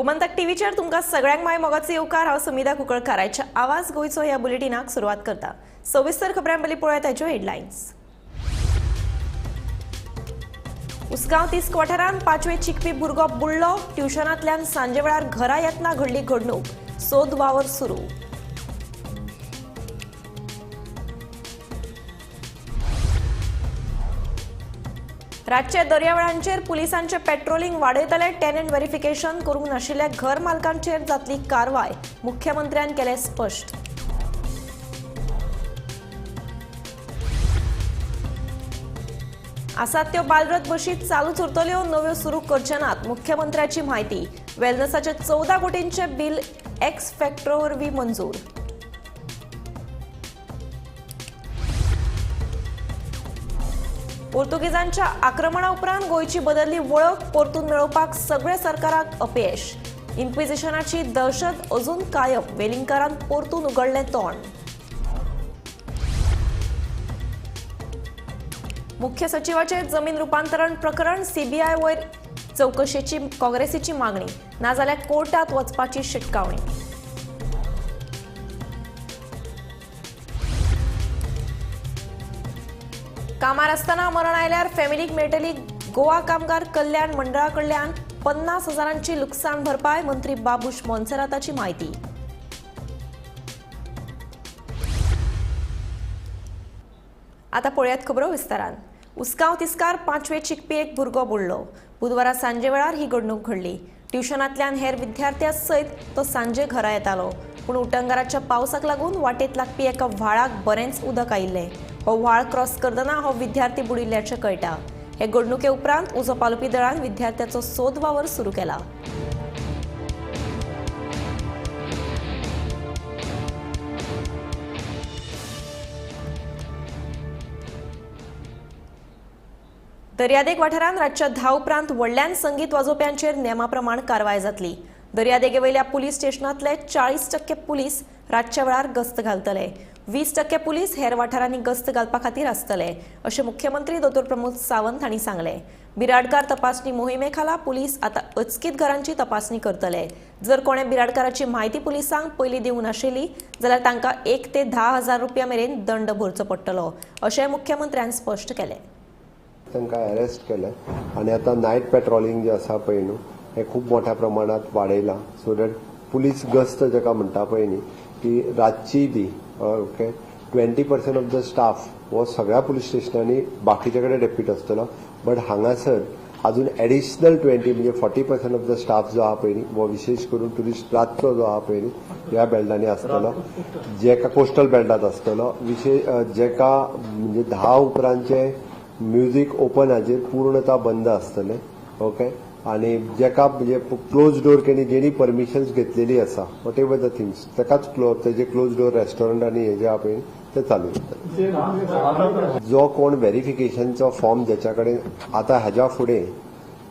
गोमंतक टीव्हीचेर तुमकां सगळ्यांक माय मोगाचो येवकार. हांव सुमिधा कुंकळकार. आयच्या आवाज गोंयचो ह्या बुलेटिनाक सुरवात करता. सविस्तर खबरां पयलीं पळोवया ताच्यो हेडलायन्स. उसगांव तिस्क वाठारांत पांचवे चिकपी भुरगो बुडलो. ट्युशनांतल्यान सांजे वेळार घरा येतना घडली घडणूक. सोद वावर सुरू. रातचे दर्यावेळांचेर पुलिसांचे पेट्रोलिंग वाडयतले. टेनंट व्हेरिफिकेशन करूंक नाशिल्ल्या घर मालकांचेर जातली कारवाय, मुख्यमंत्र्यान केलें स्पश्ट. आसात त्यो बालरथ बशी चालूच उरतल्यो, नव्यो सुरू करचे नात, मुख्यमंत्र्याची म्हायती. वेलनेसाचे 14 कोटींचे बिल एक्स फॅक्टरो वरवीं मंजूर. पोर्तुगीजांच्या आक्रमणा उपरांत गोंयची बदलली वळख परतून मेळोवपाक सगळे सरकाराक अपयश. इन्क्विजिशनाची दहशत अजून कायम, वेलिंगकारान परतून उगडलें तोंड. मुख्य सचिवाचे जमीन रुपांतरण प्रकरण सीबीआय वयर चवकशेची काँग्रेसीची मागणी, नाजाल्यार कोर्टात वचपाची शिटकावणी. कामार आसतना मरण आयल्यार फॅमिलीक मेळटली गोवा कामगार कल्याण मंडळा कडल्यान 50 हजारांची लुकसाण भरपाय, मंत्री बाबूश मोन्सेराताची म्हायती. आता पळयात खबरो विस्तारान. उसगांव तिस्कार पांचवे चिकपी एक भुरगो बुडलो. बुधवारा सांजे वेळार ही घडणूक घडली. ट्युशनांतल्यान हेर विद्यार्थ्यां सयत तो सांजे घरा येतालो, पूण उटंगाराच्या पावसाक लागून वाटेत लागपी एका व्हाळाक बरेंच उदक आयिल्लें. हो व्हाळ क्रॉस करतना हो विद्यार्थी बुडिल्ल्याचें कळटा. हे घडणुके उपरांत उजो पालोवपी दळान विद्यार्थ्याचो सोद वावर सुरू केला. दर्यादेग वाठारांत रातच्या 10 उपरांत व्हडल्यान संगीत वाजोवप्यांचेर नेमा प्रमाण कारवाय जातली. दर्यादेगेवयल्या पुलीस स्टेशनांतले 40% पुलीस रातच्या वेळार गस्त घालतले. 20% पुलीस हेर वाठारांनी गस्त घालपा खातीर आसतले, अशें मुख्यमंत्री दोतोर प्रमोद सावंत हांणी सांगलें. बिराडकार तपासणी मोहिमे खाला पुलीस आतां अचकीत घरांची तपासणी करतले. जर कोणें बिराडकाराची म्हायती पुलिसांक पयलीं दिवंक नाशिल्ली जाल्यार तांकां 1 ते 10 हजार रुपया मेरेन दंड भरचो पडटलो, अशें मुख्यमंत्र्यान स्पश्ट केलें. तांकां अरेस्ट केले आनी आतां नायट पेट्रोलिंग जें आसा पळय न्हू हें खूब मोठ्या प्रमाणांत वाडयलां, सो that police गस्त जाका म्हणटा पळय न्ही की रातची बी ओके 20% ऑफ the staff हो सगळ्या पुलीस स्टेशनांनी बाकीच्या कडेन डेप्यूट आसतलो, बट हांगासर अजून एडिशनल 20 म्हणजे 40% ऑफ the staff जो आहा पळय न्ही हो विशेश करून ट्युरिस्ट रातचो जो आहा पळय न्ही ह्या बेल्टांनी आसतलो, जेका कोस्टल बेल्टांत आसतलो. विशेश जेका म्हणजे 10 उपरांतचे म्युजीक ओपन हाजेर पूर्णता बंद आसतलें. ओके, आनी जेका म्हणजे क्लोज डोर केली जेणी परमिशन्स घेतलेली आसा what ever the things ताकाच तेजे क्लोज डोर रेस्टॉरंट आनी हे जे आहा पळय ते चालू उरतले. जो कोण व्हेरिफिकेशनचो फॉर्म जेच्या कडेन आतां हाज्या फुडें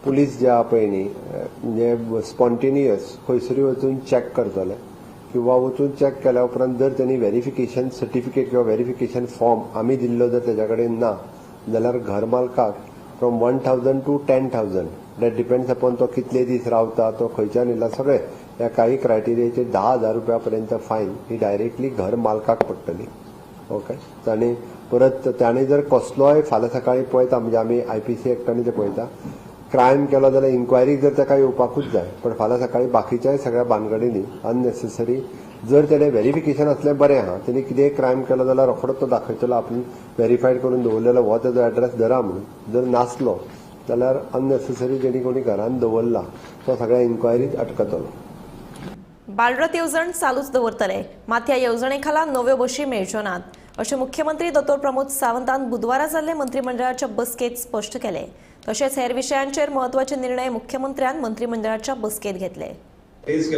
पुलीस जे आहा पळय न्ही म्हणजे स्पॉन्टेनियस खंयसरूय वचून चॅक करतले किंवा वचून चॅक केल्या उपरांत जर तेणी व्हेरिफिकेशन सर्टिफिकेट किंवा व्हेरिफिकेशन फॉर्म आमी दिल्लो जर तेज्या कडेन ना जाल्यार घर मालकाक from 1000 to 10,000 that depends upon तो कितले दीस रावता, तो खंयच्यान येयला, सगळे ह्या काही क्रायटेरियाचेर 10,000 रुपया पर्यंत फायन ही डायरेक्टली घर मालकाक पडटली. ओके, आनी परत ताणें जर कसलोय फाल्यां सकाळीं पळयता म्हणजे आमी IPC एक्टांनी ते पळयता क्रायम केलो जाल्यार इन्क्वायरीक जर ताका येवपाकूच जाय, पण फाल्यां सकाळीं बाकीच्याय सगळ्या भानगडींनी अननेसेसरी जर तेणें व्हेरिफिकेशन आसलें बरें आहा, तेणी कितेंय क्रायम केलो जाल्यार रोखडोच तो दाखयतलो आपूण व्हेरीफायड करून दवरलेलो हो तेजो एड्रेस धरा म्हणून. जर नासलो जाल्यार अननेसेसरी जेणी कोणी घरान दवरला तो सगळ्या इन्क्वायरीत अटकतलो. बालरथ येवजण चालूच दवरतले, मात ह्या येवजणे खाला नव्यो बशी मेळच्यो नात, अशें मुख्यमंत्री दोतोर प्रमोद सावंतान बुधवारा जाल्ले मंत्रिमंडळाच्या बसकेंत स्पश्ट केलें. तशेंच हेर विशयांचेर म्हत्वाचे निर्णय मुख्यमंत्र्यान मंत्रिमंडळाच्या बसकेंत घेतले.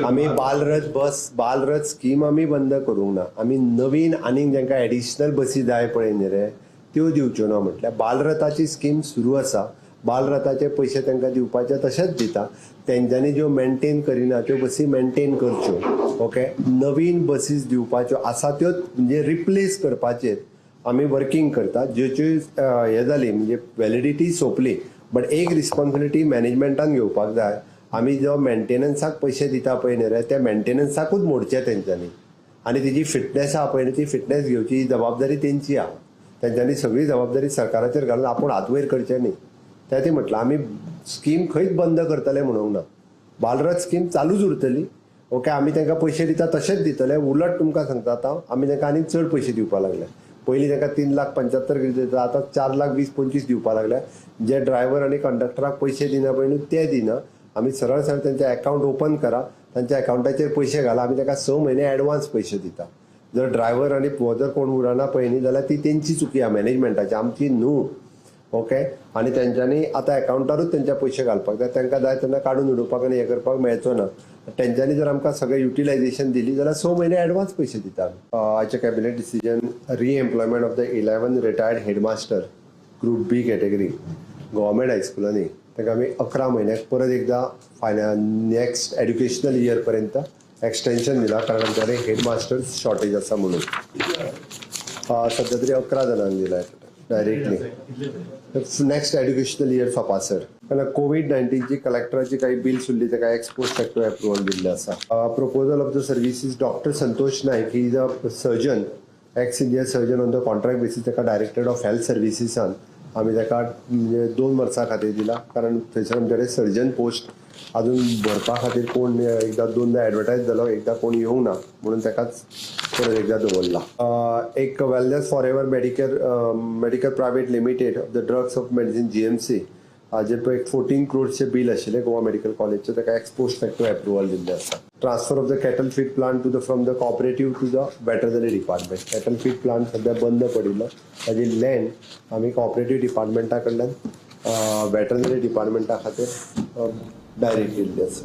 आमी बालरथ बस बालरथ स्कीम आमी बंद करूंक ना, आमी नवीन आनीक जांकां एडिशनल बसी जाय पळय न्ही रे त्यो दिवच्यो ना. म्हटल्यार बालरथाची स्कीम सुरू आसा, बालरथाचे पयशे तांकां दिवपाचे तशेंच दिता, तेंच्यांनी ज्यो मेंटेन करिना त्यो बसी मेंटेन करच्यो. ओके, नवीन बसीस दिवपाच्यो आसा त्यो म्हणजे रिप्लेस करपाचेर आमी वर्किंग करता. ज्योच्यो हे जाली म्हणजे व्हॅलिडिटी सोंपली, बट एक रिस्पॉन्सिबिलिटी मॅनेजमेंटान घेवपाक जाय. आमी जो मेंटेनन्साक पयशे दिता पळय न्ही रे, त्या मेंटेनन्साकूच मोडचे तेंच्यांनी आनी तेजी फिटनेस आहा पळय न्ही, ती फिटनेस घेवची ही जबाबदारी तेंची आहा. तेंच्यांनी सगळी जबाबदारी सरकाराचेर घालून आपूण हात वयर करचें न्ही. त्या ती म्हटलं आमी स्कीम खंयच बंद करतले म्हणूंक ना, बालरथ स्कीम चालूच उरतली. ओके, आमी तांकां पयशे दिता तशेंच दितले. उलट तुमकां सांगता आतां आमी तांकां आनी चड पयशे दिवपाक लागले. पयलीं तांकां 3,75,000 कितें दिता, आतां 4,20,000-25,000 दिवपाक लागले. जे ड्रायव्हर आनी कंडक्टराक पयशे दिना पळय न्हू ते दिना. आमी सरळ सरळ तेंचे एकावंट ओपन करा, तांच्या एकावंटाचेर पयशे घाला, आमी तांकां 6 म्हयने एडवान्स पयशे दिता. जर ड्रायव्हर आनी जर कोण उरना पळय न्ही जाल्यार ती तेंची चुकी आहा, मॅनेजमेंटाची, आमची न्हू. ओके, आनी तेंच्यांनी आतां एकावंटारूच तेंच्या पयशे घालपाक जाय. तांकां जाय तेन्ना काडून उडोवपाक आनी हें करपाक मेळचो ना. तेंच्यांनी जर आमकां सगळें युटिलायझेशन दिली जाल्यार 6 म्हयने एडवान्स पयशे दिता. आयचें cabinet decision re-employment of the 11 retired headmaster group B category government हायस्कुलांनी तांकां आमी 11 म्हयन्याक परत एकदां फायनल नेक्स्ट एड्युकेशनल इयर पर्यंत एक्सटेन्शन दिला, कारण आमच्या कडेन हेडमास्टर्स शॉर्टेज आसा म्हणून. सद्या तरी 11 जाणांक दिला डायरेक्टली नेक्स्ट एड्युकेशनल इयर सोपासर. कारण कोवीड 19ची कलेक्टराची काही बिल्स उरली ताका एक्स पोस्ट फॅक्टो एप्रुवल दिल्लें आसा. Proposal of the services doctor Santosh Naik, he is a surgeon, ex senior surgeon on the contract basis. ताका डायरेक्टर ऑफ हेल्थ सर्विसीसान आमी ताका म्हणजे 2 वर्सां खातीर दिला, कारण थंयसर आमचे कडेन सर्जन पोस्ट अजून भरपा खातीर कोण एकदां 2दा एडवर्टायज जालो, एकदां कोण येवंक ना म्हणून ताकाच परत एकदां दवरला. एक wellness for ever medical private limited of the drugs of medicine GMC हाजेर पळय एक 14 क्रोर्सचें बील आशिल्लें गोवा मेडिकल कॉलेजचें, ताका एक्स पोस्ट फॅक्टो एप्रुवल दिल्लें आसा. Transfer of the cattle feed plant to the from the cooperative to the veterinary department. Cattle feed plant सद्या बंद पडिल्लो, ताजी लँड आमी कॉपरेटीव डिपार्टमेंटा कडल्यान वेटरनरी डिपार्टमेंटा खातीर डायरेक्ट दिल्ली आसा.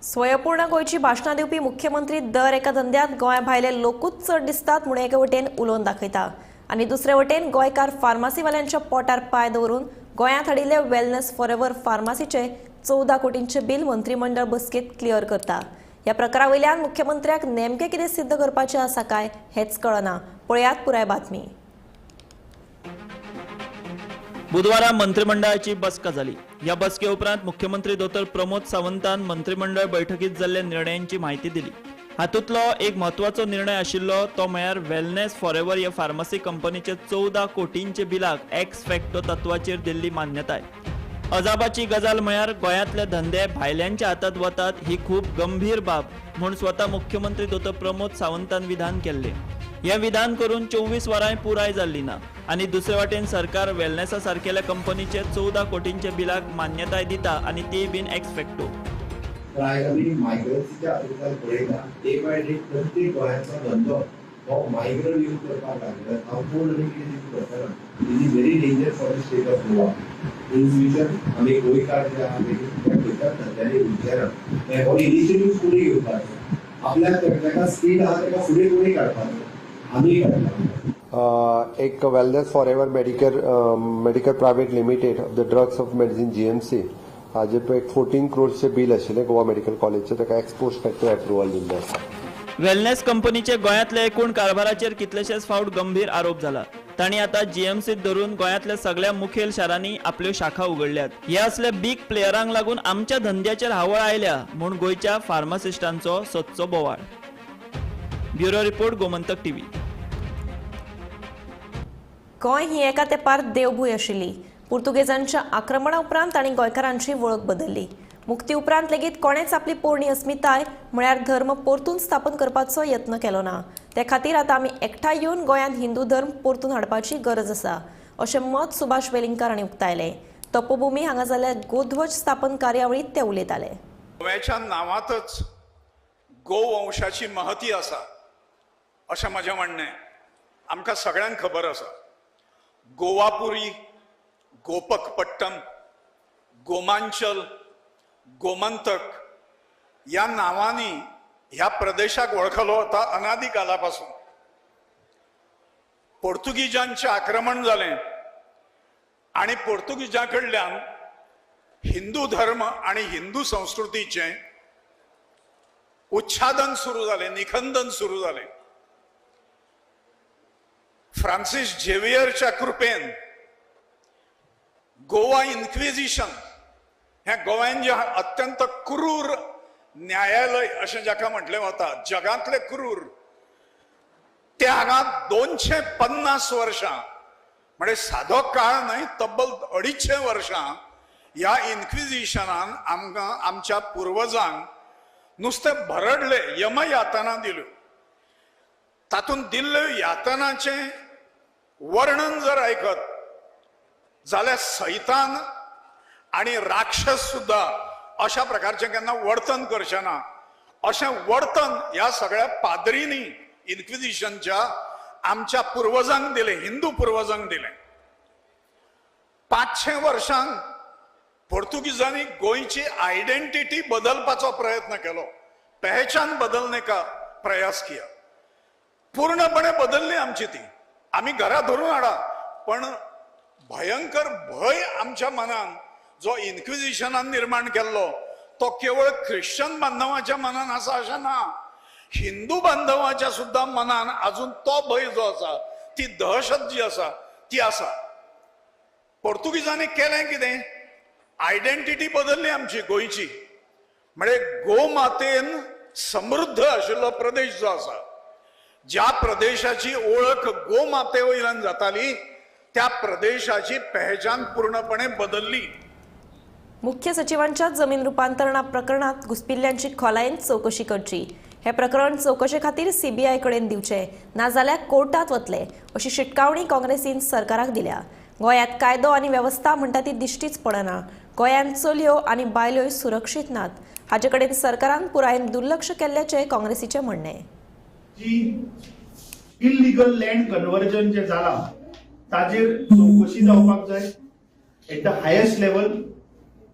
स्वयंपूर्ण गोंयची भाशणां दिवपी मुख्यमंत्री दर एका धंद्यांत गोंया भायले लोकूच चड दिसतात म्हूण एके वटेन उलोवन दाखयता आनी दुसरे वटेन गोंयकार फार्मासीवाल्यांच्या पोटार पांय दवरून गोंयांत हाडिल्ले वेलनेस फॉर एवर फार्मासीचे 14 कोटींचे बिल मंत्रिमंडळ बसकेंत क्लियर करता. ह्या प्रकारा वयल्यान मुख्यमंत्र्याक नेमकें कितें सिद्ध करपाचें आसा काय हेंच कळना. पळयात पुराय बातमी. बुधवारा मंत्रिमंडळाची बसका जाली. ह्या बसके उपरांत मुख्यमंत्री दोतोर प्रमोद सावंतान मंत्रिमंडळ बैठकीत जाल्ल्या निर्णयांची म्हायती दिली. हातूंतलो एक म्हत्वाचो निर्णय आशिल्लो तो म्हळ्यार वेलनेस फॉर एवर ह्या फार्मासी कंपनीचे 14 कोटींचे बिलाक एक्स फॅक्टो तत्वाचेर दिल्ली मान्यताय. अजाबाची गजाल म्हळ्यार गोंयांतले धंदे भायल्यांच्या हातांत वतात ही खूब गंभीर बाब म्हूण स्वता मुख्यमंत्री दोतोर प्रमोद सावंतान विधान केल्लें. हें विधान करून 24 वरांय पुराय जाल्ली ना आनी दुसरे वाटेन सरकार वेलनेसा सारकेल्या कंपनीचे 14 कोटींच्या बिलाक मान्यताय दिता आनी ती बीन एक्स फॅक्टो. तर आयज आमी मायग्रन्सीच्या हातूंतल्यान पळयता डे बाय डे प्रत्येक गोंयांतलो धंदो हो मायग्रंट यूज करपाक लागला. हांव कोण आनी कितें दिसूं करतना it is very danger for the state of Goa. In future आमी गोंयकार जे आहा त्या खंयच्याच धंद्यांनी उरचे ना. हो इनिशिएटीव फुडें घेवपाचो, आपल्याक ताका स्कील आहा ताका फुडें कोणी काडपाचो, आमी काडटा. एक wellness for ever medical private limited of the drugs of medicine GMC हाजेर पळय एक 14 क्रोर्सचें बील आशिल्लें गोवा मेडिकल कॉलेजचें, ताका एक्स पोस्ट फॅक्टो एप्रुवल दिल्लें आसा. वेलनेस कंपनीचे गोंयांतल्या एकूण कारभाराचेर कितलेशेच फावट गंभीर आरोप जाला. तांणी आतां जीएमसीत धरून गोंयांतल्या सगळ्या मुखेल शारांनी आपल्यो शाखा उगडल्यात. हे असल्या बीग प्लेयरांक लागून आमच्या धंद्याचेर हावळ आयल्या म्हूण गोंयच्या फार्मासिस्टांचो सदचो बोवाळ. Bureau report, Gomantak TV. Goa ही एका तेंपार देवभूंय आशिल्ली. पुर्तुगेजांच्या आक्रमणा उपरांत तांणी गोंयकारांची वळख बदल्ली. मुक्ती उपरांत लेगीत कोणेच आपली पोरणी अस्मिताय म्हळ्यार धर्म परतून स्थापन करपाचो यत्न केलो ना. ते खातीर आतां आमी एकठांय येवन गोंयांत हिंदू धर्म परतून हाडपाची गरज आसा अशें मत सुभाष वेलिंगकार हांणी उक्तायलें. तपोभूमी हांगा जाल्ल्या गोध्वज स्थापन कार्यावळींत ते उलयताले. गोव्याच्या नांवांतच गोवंशाची महती आसा अशें म्हजें म्हणणें. आमकां सगळ्यांक खबर आसा गोवापुरी, गोपकपट्टम, गोमांचल, गोमंतक ह्या नांवांनी ह्या प्रदेशाक वळखलो वता अनादी कालापासून. पोर्तुगीजांचें आक्रमण जालें आनी पोर्तुगीजां कडल्यान हिंदू धर्म आनी हिंदू संस्कृतीचें उच्छादन सुरू जालें, निखंदन सुरू जालें. फ्रांसीस झेवियरच्या कृपेन गोवा इन्क्विजिशन हें गोव्यान जें अत्यंत क्रूर न्यायालय अशें जाका म्हटलें वता, जगांतलें क्रूर, ते हांगा 250 वर्सां, म्हणजे सादो काळ न्हय, तब्बल 250 वर्सां ह्या इन्क्विजिशनान आमकां, आमच्या पुर्वजांक नुस्तें भरडले, यमयातना दिल्यो. तातूंत दिल्ल्यो यातनाचें वर्णन जर आयकत जाल्यार सैतान आनी राक्षस सुद्दां अशा प्रकारचें केन्ना वर्तन करचें ना अशें वर्तन ह्या सगळ्या पाद्रींनी इन्क्विजिशनच्या आमच्या पुर्वजांक दिलें, हिंदू पुर्वजांक दिलें. 500 वर्सांक पोर्तुगीजांनी गोंयची आयडेंटिटी बदलपाचो प्रयत्न केलो, पहचान बदलने का प्रयास किया. पूर्णपणे बदलली आमची ती, आमी घरा धरून हाडा, पण भयंकर भंय आमच्या मनान जो इन्क्विजिशनान निर्माण केल्लो तो केवळ ख्रिश्चन बांधवाच्या मनान आसा अशें ना, हिंदू बांधवाच्या सुद्दां मनान अजून तो भंय जो आसा, ती दहशत जी आसा ती आसा. पोर्तुगीजांनी केलें कितें, आयडेंटिटी बदलली आमची गोंयची, म्हणजे गोमातेन समृद्ध आशिल्लो प्रदेश जो आसा, ज्या प्रदेशाची ओळख गोमाते वयल्यान जाताली त्या प्रदेशाची पहचान पूर्णपणे बदलली. मुख्य सचिवांच्या जमीन रुपांतरणा प्रकरणात घुसपिल्ल्यांची खोलायेन चवकशी करची. हे प्रकरण चवकशे खातीर सीबीआय कडेन दिवचे, नाजाल्यार कोर्टात वतले अशी शिटकावणी काँग्रेसीन सरकाराक दिल्या. गोंयांत कायदो आनी वेवस्था म्हणटा ती दिश्टीच पडना. गोंयांत चलयो आनी बायल्योय सुरक्षीत नात. हाचे कडेन सरकारान पुरायेन दुर्लक्ष केल्ल्याचें काँग्रेसीचें म्हणणें. जी इलिगल लँड कन्वर्जन जे जाला ताजेर चवकशी जावपाक जाय एट the highest level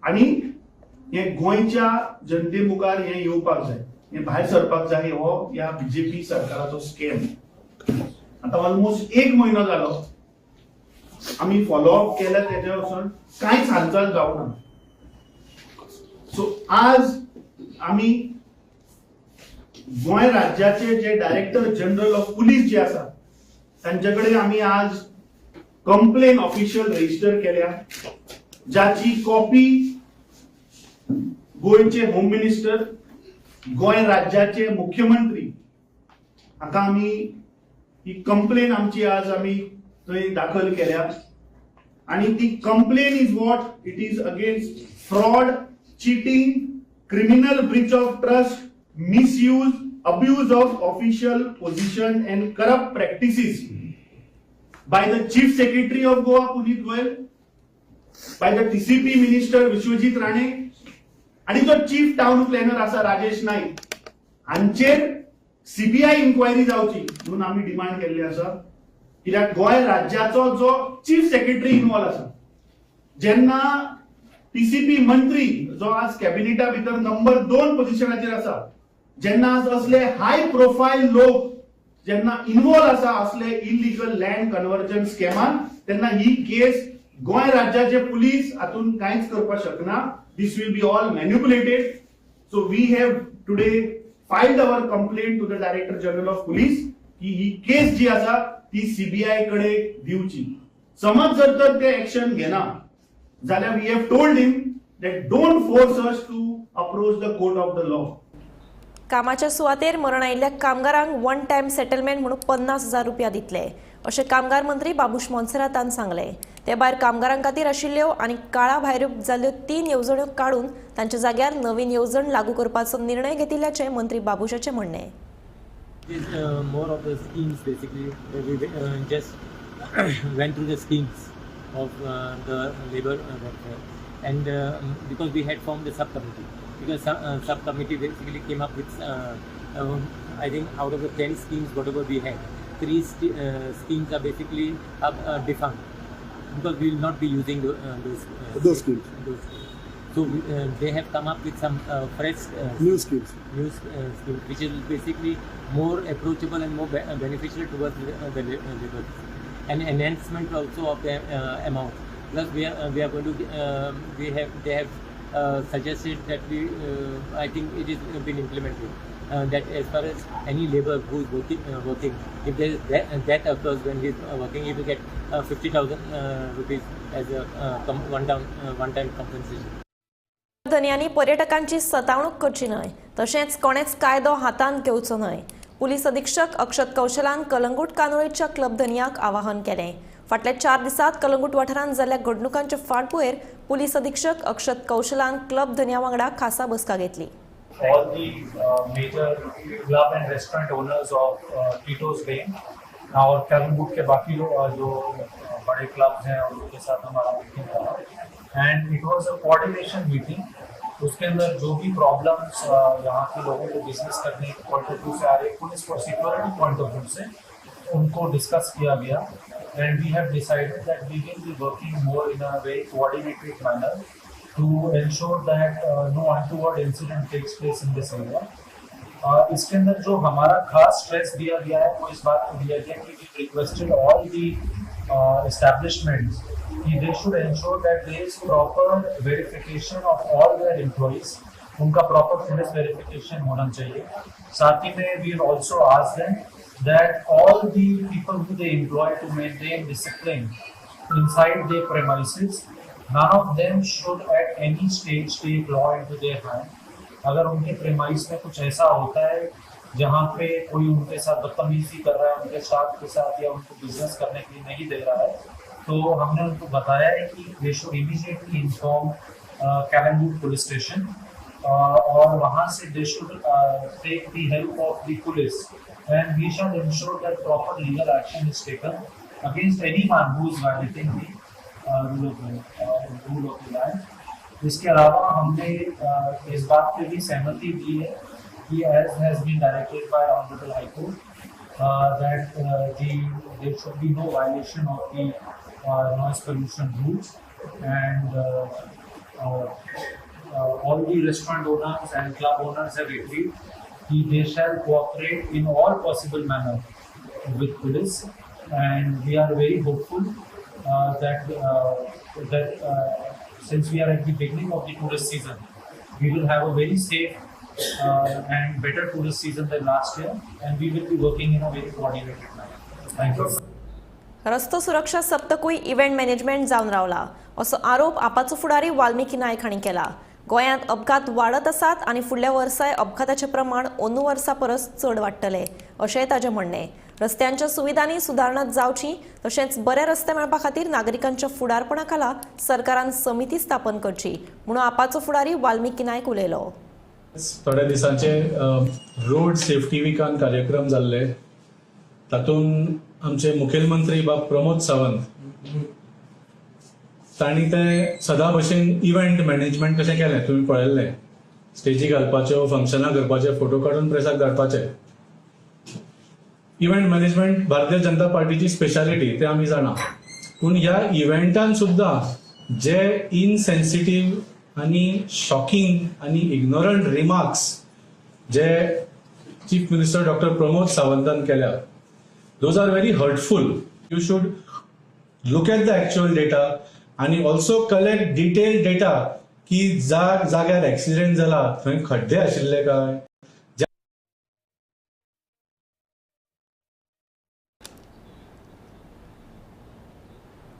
आनी हे गोंयच्या जनते मुखार हे येवपाक जाय, हे भायर सरपाक जाय. हो ह्या बीजेपी सरकाराचो स्कॅम. आतां ऑलमोस्ट एक म्हयनो जालो आमी फॉलोअप केल्या, तेज्या वचून कांयच हालचाल जावना. सो आज आमी गोंय राज्याचे जे डायरेक्टर जनरल ऑफ पुलीस जे आसा तांचे कडेन आमी आज कंप्लेन ऑफिशियल रजिस्टर केल्या, जाची कॉपी गोंयचे होम मिनिस्टर, गोंय राज्याचे मुख्यमंत्री हाका आमी ही कंप्लेन आमची आज आमी थंय दाखल केल्या. आनी ती complain is what it is against fraud, cheating, criminal breach of trust, misuse, abuse of official position and corrupt practices by the Chief Secretary of Goa Puneet Goyal, by the TCP Minister Vishwajit Rane आणि जो chief town planner आसा राजेश नाईक हांचेर CBI enquiry जावची म्हणून आमी demand केल्ली आसा. कित्याक गोंय राज्याचो जो चीफ सेक्रेटरी इन्वॉल्व आसा, जेन्ना टीसीपी मंत्री जो आज कॅबिनेटा भितर नंबर 2 पोझिशनाचेर आसा, जेन्ना आज असले हाय प्रोफायल लोक जेन्ना इन्वॉल्व आसा असले इलिगल लँड कन्वर्जन स्कॅमान, तेन्ना ही केस गोंय राज्याचे पुलीस हातून कांयच करपाक शकना. This will be all manipulated. So we have today filed our complaint to the Director General of Police की ही केस जी आसा ती सीबीआय कडेन दिवची. समज जर तर ते एक्शन घेना जाल्यार we have told him that don't force us to approach the court of the law. कामाच्या सुवातेर मरण आयिल्ल्या कामगारांक वन टायम सेटलमेंट म्हणून 50,000 रुपया दितले अशें कामगार मंत्री बाबूश मोन्सेरातान सांगलें. ते भायर कामगारां खातीर आशिल्ल्यो आनी काळा भायर जाल्ल्यो 3 येवजण्यो काडून तांच्या जाग्यार नवीन येवजण लागू करपाचो निर्णय घेतिल्ल्याचें मंत्री बाबूशाचें म्हणणें. Is more of the schemes basically. We just went through the schemes of the labor welfare, and because we had formed a subcommittee, because subcommittee basically came up with I think out of the 10 schemes whatever we had, 3 schemes are basically defunct because we will not be using those schemes. Those schemes. So they have come up with some fresh new schemes. New scheme, which is basically more approachable and more beneficial towards the labour, and enhancement also of the amount. Plus, we are going to we have they have suggested that we I think it is been implemented that as far as any labor who is working, if there is death occurs when he is working, he will get 50,000 rupees as a one time compensation. धनयांनी पर्यटकांची सतावणूक करची न्हय, तशेंच कोणेच कायदो हातांत घेवचो न्हय. Police अधीक्षक अक्षत कौशलान कलंगूट कांदोळेच्या क्लब धनयांक आवाहन केलें. फाटल्या 4 दिसांत कलंगूट वाठारांत जाल्ल्या घडणुकांचे फाटभुंयेर पुलीस अधीक्षक अक्षत कौशलान क्लब धनया वांगडा खासा बसका घेतली. All the major club and restaurant owners of Tito's Lane Aur Calangute K बाकी लोग जो बड़े क्लब्स हैं उनके साथ हमारा मीटिंग रहा and it was a coordination meeting. उसके अंदर जो भी प्रॉब्लम्स यहाँ के लोगों को बिजनेस करने के पॉइंट ऑफ व्यू से आ रहे, पुलिस और सिक्योरिटी पॉइंट ऑफ व्यू से, उनको डिस्कस किया गया and we have decided that we will be working more in a very coordinated manner to ensure that no untoward incident takes place in this area. इसके अंदर जो हमारा खास stress दिया गया है वो इस बात को दिया गया कि we requested all the establishments कि they should ensure that there is proper verification of all their employees. उनका प्रॉपर पुलिस वेरिफिकेशन होना चाहिए. साथ ही में we also ask them that all the people who they employ to maintain discipline inside their premises, none of them should at any stage take law into their hand. अगर उनके premise में कुछ ऐसा होता है जहाँ पे कोई उनके साथ बदतमीजी कर रहा है, उनके स्टाफ के साथ, या उनको बिजनेस करने के लिए नहीं दे रहा है, तो हमने उनको बताया है कि they should immediately inform Calangute police station और वहाँ से they should take the help of the police and we shall ensure that proper legal action is taken against anyone who is violating the rule of the land. इसके अलावा हमने इस बात pay भी सहमति दी है कि as has been directed by honourable high court that there should be no violation of the noise pollution rules and all the restaurant owners and club owners have agreed that they shall cooperate in all possible manner with police, and we are very hopeful that since we are at the beginning of the tourist season, we will have a very safe and better tourist season than last year, and we will be working in a very coordinated manner. Thank you. रस्तो सुरक्षा सप्तकूय event management जावन रावला असो आरोप आपाचो फुडारी वाल्मिकी नायक हांणी केला. गोंयांत अपघात वाडत आसात आनी फुडल्या वर्साय अपघाताचें प्रमाण अंदू वर्सा परस चड वाडटलें अशेंय ताजें म्हणणें. रस्त्यांच्या सुविधांनी सुदारणा जावची तशेंच बरे रस्ते मेळपा खातीर नागरिकांच्या फुडारपणा खाला सरकारान समिती स्थापन करची म्हणून आपाचो फुडारी वाल्मिकी नायक उलयलो. थोड्या दिसांचे रोड सेफ्टी विकान कार्यक्रम जाल्ले, तातूंत आमचे मुखेलमंत्री बाब प्रमोद सावंत तांणी ते सदां भशेन इव्हेंट मॅनेजमेंट कशें केलें तुमी पळयल्लें, स्टेजी घालपाच्यो, फंक्शनां करपाचे, फोटो काडून प्रेसाक धाडपाचे. इव्हेंट मॅनेजमेंट भारतीय जनता पार्टीची स्पेशालिटी, ते आमी जाणा. पूण ह्या इव्हेंटान सुद्दां जे इनसेन्सिटीव आनी शॉकिंग आनी इग्नोरंट रिमार्क्स जे चीफ मिनिस्टर डॉक्टर प्रमोद सावंतान केल्या, those are very hurtful. You should look at the actual data आनी ऑल्सो कलेक्ट डिटेल डेटा की जाग्यार एक्सिडेंट जाला थंय खड्डे आशिल्ले काय.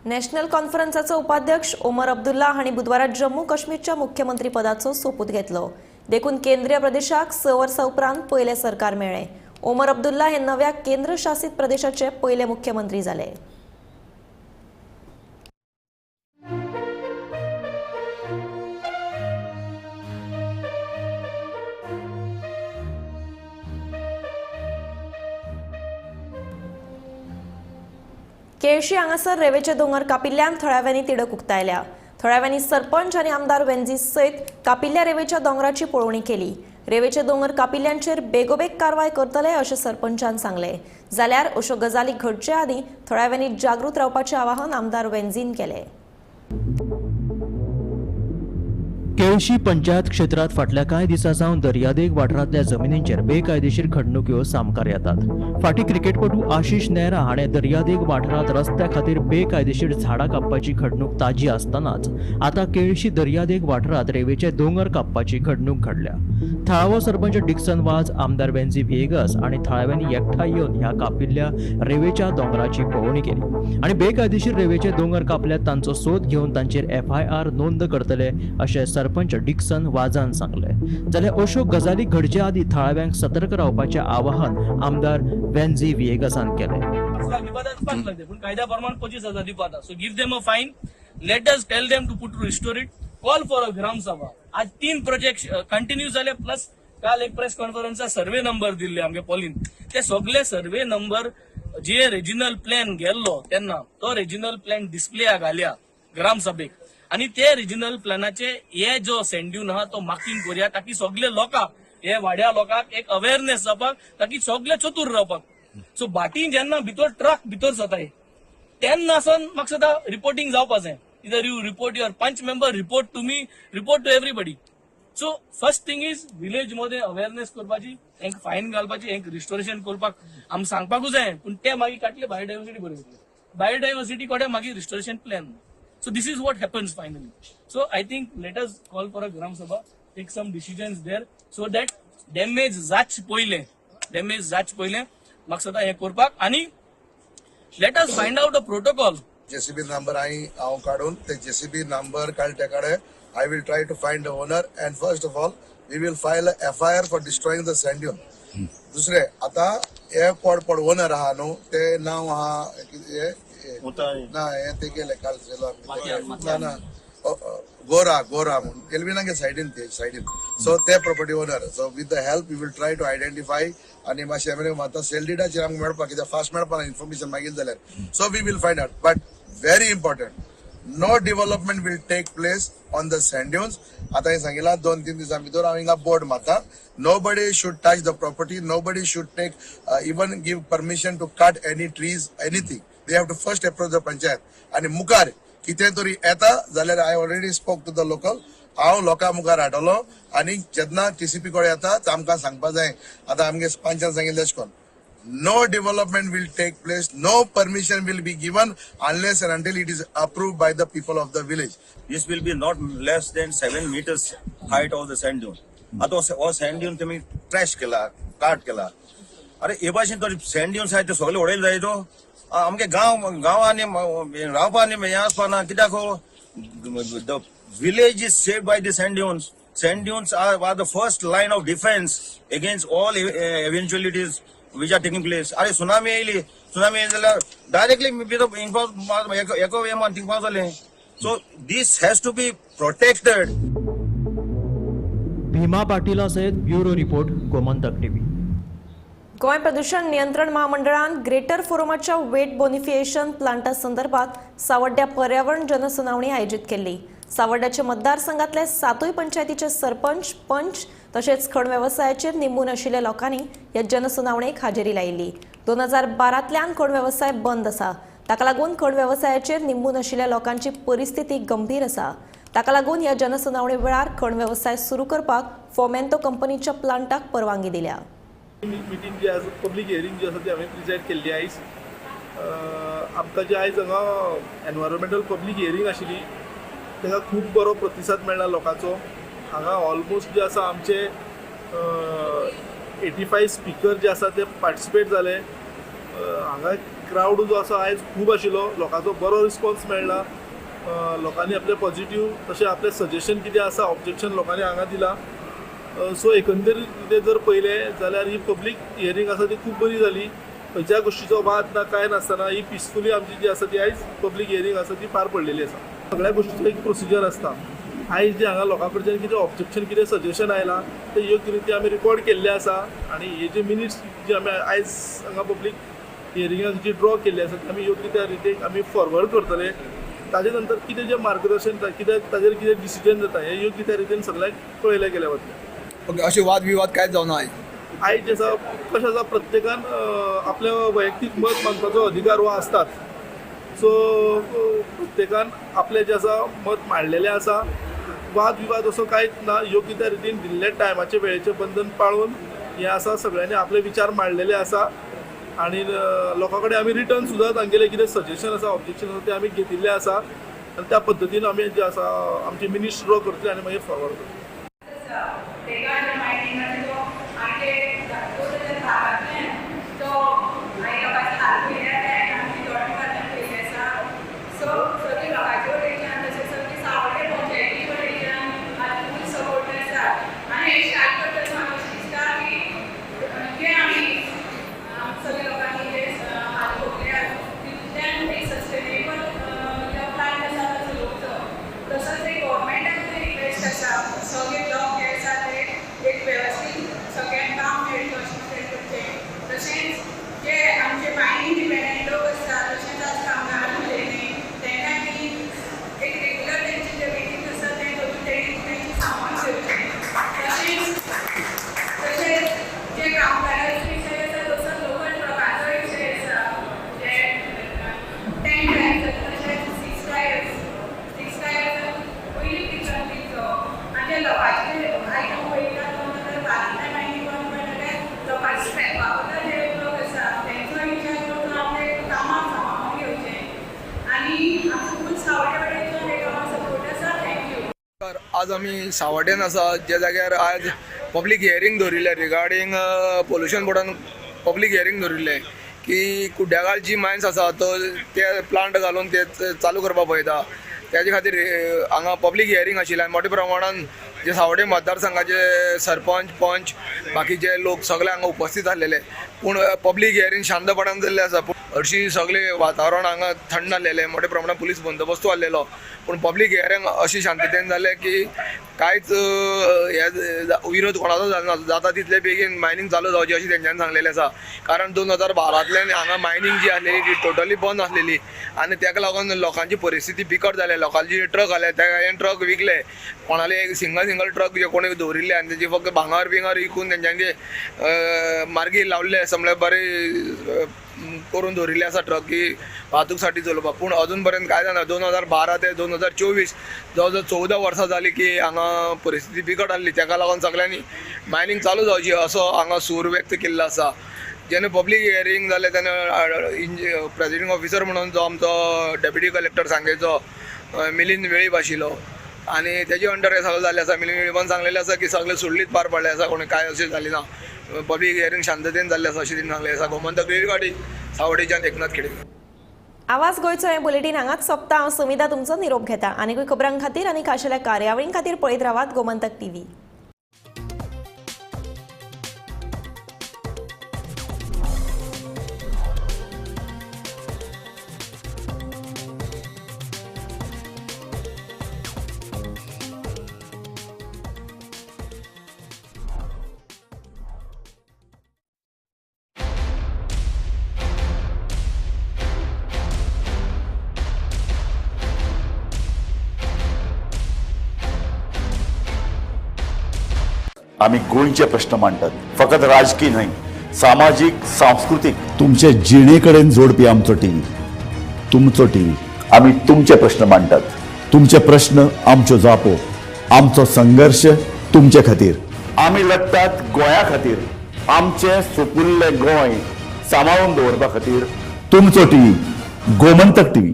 नॅशनल कॉन्फरन्साचो उपाध्यक्ष ओमर अब्दुल्ला हांणी बुधवारा जम्मू काश्मीरच्या मुख्यमंत्रीपदाचो सोपूत घेतलो. देखून केंद्रीय प्रदेशाक 6 वर्सां उपरांत पयलें सरकार मेळ्ळें. ओमर अब्दुल्ला हे नव्या केंद्रशासित प्रदेशाचे पयले मुख्यमंत्री जाले. केळशी हांगासर रेवेचे दोंगर कापिल्ल्यान थळाव्यांनी तिडक उक्तायल्या. थळाव्यांनी सरपंच आनी आमदार वेंझी सयत कापिल्ल्या रेवेच्या दोंगराची पळोवणी केली. रेवेचे दोंगर कापिल्ल्यांचेर बेगोबेग कारवाय करतले अशें सरपंचान सांगलें. जाल्यार अश्यो गजाली घडचे आदीं थळाव्यांनी जागृत रावपाचें आवाहन आमदार वेंझीन केलें. केळशी पंचायत क्षेत्रांत फाटल्या कांय दिसां सावन दर्यादेग वाठारांतल्या जमिनींचेर बेकायदेशीर खडणुक्यो सामकार येतात. फाटीं क्रिकेटपटू आशिष नेहरा हाणें दर्यादेग वाठारांत रस्त्या खातीर बेकायदेशीर झाडां कापपाची घडणूक ताजी आसतनाच आतां केळशी दर्यादेग वाठारांत रेवेचे दोंगर कापपाची घडणूक घडल्या. थळावो सरपंच डिक्सन वाज, आमदार वेन्झी व्हिएगस आनी थळाव्यांनी एकठांय येवन ह्या कापिल्ल्या रेवेच्या दोंगराची पळोवणी केली आनी बेकायदेशीर रेवेचे दोंगर कापल्यात तांचो सोद घेवन तांचेर एफआयआर नोंद करतले अशें सरपंच डिक्सन वाजान सांगलें. जाल्यार अश्यो गजाली घडचे आदीं थळाव्यांक सतर्क रावपाचें आवाहन आमदार वेन्झी व्हिएगसान केलें. 5 लाख दिवपा, 5 लाख दे, पूण कायद्या प्रमाण 25,000 दिवपा. So give them a fine, let us tell them to put restore it, call for a Gram Sabha. आज तीन प्रोजेक्ट कंटिन्यू जाले, प्लस काल एक प्रेस कॉन्फरन्सा सर्वे नंबर दिल्ले आमगे पॉलीन. ते सगळे सर्वे नंबर जे रिजिनल प्लॅन गेल्लो तेन्ना तो रिजिनल प्लॅन डिस्प्लेया घालया ग्रामसभेक आणि ते रिजिनल प्लॅनाचे हे जो सँड्यून आहा तो मार्किंग करूया, ताकी सगळे लोकांक, हे वाड्या लोकांक एक अवेअरनेस जावपाक, ताकी सगळे चतूर रावपाक. सो भाटी जेन्ना भितर ट्रक भितर जाताय तेन्ना सावन म्हाका दिसता रिपोर्टिंग जावपा जाय. Either you report your panch member, report to me, report to everybody. So first thing is village मध्ये अवेअरनेस करपाची, हेंक फायन घालपाची, हेंक रिस्टोरेशन करपाक आमी सांगपाकूच जाय. पूण ते मागीर काडले बायोडायवर्सिटी बरी जातली, बायोडायवर्सिटी कडेन मागीर restoration plan. So this is what happens finally. So I think let us call for a Gram Sabha, take some decisions there so that damage जाच पयलें, डॅमेज जाच पयलें म्हाका दिसता हें करपाक आनी let us find out a protocol. JCB number हांव हांव काडून ते जेसीबी नंबर काडले कडेन I will try to find the owner and first of all we will file FIR for destroying the sand dune. दुसरे, आता हे कोण पड ओनर आहा न्हू, ते नांव आहा कितें ना, हे ते गेले काल ना ना गोरा गोरा म्हणून केल्विनागे सायडीन, ते सायडीन. सो ते property owner, so with the help we will try to identify आणि मातशें आमी आतां सेल डिडाचेर आमकां मेळपाक, कित्याक फास्ट मेळपा ना इन्फॉर्मेशन मागीर जाल्यार. So we will find out, but very important, no development will take place on the sand dunes. आता हे सांगितलं, 2-3 दिवसां भितर हांव हिंगा बोर्ड मारता, nobody should touch the property, nobody should take, even give permission to cut any trees, anything. They have to first approach the panchayat. आणि मुखार कितें तरी येता जाल्यार I already spoke to the local, हांव लोकां मुखार हाडटलो आनी जेन्ना टीसीपी कडेन येता ते आमकां सांगपा जाय. आतां आमगे पंचान सांगिल्लें तशें करून no development will take place, no permission will be given unless and until it is approved by the people of the village. This will be not less than 7 meters height of the sand dune. आता हो sand dune तुम्ही trash केला, काट केला. अरे, हे भाशेन तो sand dunes आहाय ते सगळे उडयले जाय. तो आमगे गांव गांवांनी रावपा आनी हें आसपा ना कित्याक? The village is saved by the sand dunes. Sand dunes are the first line of defense against all eventualities which are taking place. अरे, सुनामी येयली, सुनामी येयली जाल्यार डायरेक्टली एको हें थिंग पावतलें. So this has to be protected. Bhima पाटीला सयत bureau report, Gomantak TV. गोंय प्रदूषण नियंत्रण महामंडळान ग्रेटर फोरमाच्या वेट बोनिफिएशन प्लांटा संदर्भात सावड्ड्या पर्यावरण जनसुनावणी आयोजीत केल्ली. सावड्ड्याच्या मतदारसंघातले सातूय पंचायतीचे सरपंच, पंच तशेंच खण वेवसायाचेर निंबून आशिल्ल्या लोकांनी ह्या जनसुनावणेक हाजेरी लायिल्ली. 2012तल्यान खण वेवसाय बंद आसा. ताका लागून खण वेवसायाचेर निंबून आशिल्ल्या लोकांची परिस्थिती गंभीर आसा. ताका लागून ह्या जनसुनावणे वेळार खण वेवसाय सुरू करपाक फोमेंतो कंपनीच्या प्लांटाक परवानगी दिल्या. मिटींग जी आसा, पब्लीक हियरींग जी आसा, ती हांवें प्रिजायड केल्ली आयज. आमकां जे आयज हांगा एनवायरमेंटल पब्लीक हियरींग आशिल्ली, ताका खूब बरो प्रतिसाद मेळ्ळा लोकांचो. हांगा ऑलमोस्ट जे आसा आमचे 85 स्पिकर जे आसा ते पार्टिसिपेट जाले. हांगा क्रावड जो आसा आयज खूब आशिल्लो. लोकांचो बरो रिस्पॉन्स मेळ्ळा. लोकांनी आपले पॉझिटीव तशें आपलें सजेशन कितें आसा, ऑब्जेक्शन लोकांनी हांगा दिलां. सो एकंदरीत कितें जर पळयलें जाल्यार ही पब्लीक हियरींग आसा ती खूब बरी जाली. खंयच्याय गोश्टीचो वाद ना, कांय नासतना ही पिसफुली आमची जी आसा ती आयज पब्लीक हियरींग आसा ती पार पडलेली आसा. सगळ्या गोश्टीचो एक प्रोसिजर आसता. आयज जे हांगा लोकां कडच्यान कितें ऑब्जेक्शन, कितें सजेशन आयलां, तें योग्य रितीन आमी रिकॉर्ड केल्लें आसा आनी हे जे मिनिट्स जे आमी आयज हांगा पब्लीक हियरिंगाक जी ड्रॉ केल्ली आसा ती आमी योग्य त्या रितीन आमी फॉरवर्ड करतले. ताजे नंतर कितें जें मार्गदर्शन जाता, कितें ताजेर कितें डिसिजन जाता, हें योग्य त्या रितीन सगळ्यांक कळयलें गेलें वतलें. ओके, अशे वाद विवाद कांयच जावना आयज? आयज जे आसा, कशें आसा, प्रत्येकान आपलें वैयक्तीक मत मांडपाचो अधिकार हो आसताच. सो प्रत्येकान आपलें जें आसा मत मांडलेलें आसा. वाद विवाद असो कांयच ना. योग्य त्या रितीन दिल्ल्या टायमाचें, वेळेचें बंधन पाळून हें आसा, सगळ्यांनी आपले विचार मांडलेले आसा आनी लोकां कडेन आमी रिटर्न सुद्दां तांगेलें कितें सजेशन आसा, ऑब्जेक्शन आसा, तें आमी घेतिल्लें आसा आनी त्या पद्दतीन आमी जें आसा आमचे मिनिट्स ड्रॉ करतले आनी मागीर फॉरवर्ड करतले. तेका मायनिंगाचो तो आमचे 2012तल्यान तो मागीर लोकांचे हाल पयले, आमची जोड पयले आसा. सो सगळी लोकांचे वटेच्यान, तशें सगळी सावड्डे पंचायती वटेच्यान. आज आमी सावड्डेन आसा, ज्या जाग्यार आज पब्लीक हियरींग दवरिल्लें रिगार्डींग पोल्युशन बोर्डान पब्लीक हियरींग दवरिल्लें की कुड्ड्यागाळ जी मायन्स आसा तो ते प्लांट घालून ते चालू करपाक पळयता. तेजे खातीर हांगा पब्लीक हियरींग आशिल्लें आनी मोठ्या प्रमाणान जे सावड्डे मतदारसंघाचे सरपंच, पंच, बाकीचे लोक सगळे हांगा उपस्थित आसलेले. पूण पब्लीक हियरींग शांतपणान जाल्लें आसा. पूण हरशीं सगळें वातावरण हांगा थंड आसलेलें, मोठ्या प्रमाणान पुलीस बंदोबस्तूय आसलेलो. पूण पब्लीक हियरींग अशी शांततेन जालें की कांयच हे विरोध कोणाचो जालो ना. जाता तितले बेगीन मायनींग चालू जावची अशें तेंच्यांनी सांगलेलें आसा. कारण 2012तल्यान हांगा मायनींग जी आसलेली ती टोटली बंद आसलेली आनी तेका लागून लोकांची परिस्थिती बिकट जाल्या. लोकांची ट्रक आले ते ट्रक विकले, कोणाले एक सिंगल सिंगल ट्रक जे कोणी दवरिल्ले आनी तेजी फक्त भांगर बिंगर विकून तेंच्यांनी मार्गी लावल्ले आसा, म्हणल्यार बरें करून दवरिल्ले आसा ट्रक की वाहतूक साठी चलोवपाक. पूण अजून पर्यंत कांय जायना. 2012 ते 2024 जवळ जवळ 14 वर्सां जालीं की हांगा परिस्थिती बिकट आसली. तेका लागून सगळ्यांनी मायनींग चालू जावची असो हांगा सूर व्यक्त केल्लो आसा. जेन्ना पब्लीक हियरींग जालें तेन्ना प्रेसिडींग ऑफिसर म्हणून जो आमचो डेप्युटी कलेक्टर सांगेचो मिलिंद वेळीप आशिल्लो आनी तेजे अंडर हें सगळें जाल्लें आसा. मिलिंद वेळीपान सांगलेलें आसा की सगळें सुरळीत पार पडलें आसा, कोणी कांय अशें जालें ना, पब्लीक हियरींग शांततेन जाल्लें आसा अशें तेणी सांगलें आसा. गोमंतक रिगार्डींग सावड्डेच्यान एकनाथ खेडे. आवाज गोंयचो हें बुलेटीन हांगाच सोंपता. हांव सुमिता तुमचो निरोप घेता. आनीकूय खबरां खातीर आनी खाशेल्या कार्यावळीं खातीर पळयत रावात गोमंतक टीव्ही. आमी गोंयचे प्रश्न मांडटात, फकत राजकीय न्हय, सामाजीक, सांस्कृतीक, तुमचे जिणे कडेन जोडपी आमचो टीव्ही, तुमचो टीव्ही. आमी तुमचे प्रश्न मांडटात, तुमचे प्रश्न आमच्यो जापो, आमचो संघर्श तुमचे खातीर. आमी लढटात गोंया खातीर, आमचें सुपुल्लें गोंय सांबाळून दवरपा खातीर. तुमचो टीव्ही, गोमंतक टीव्ही.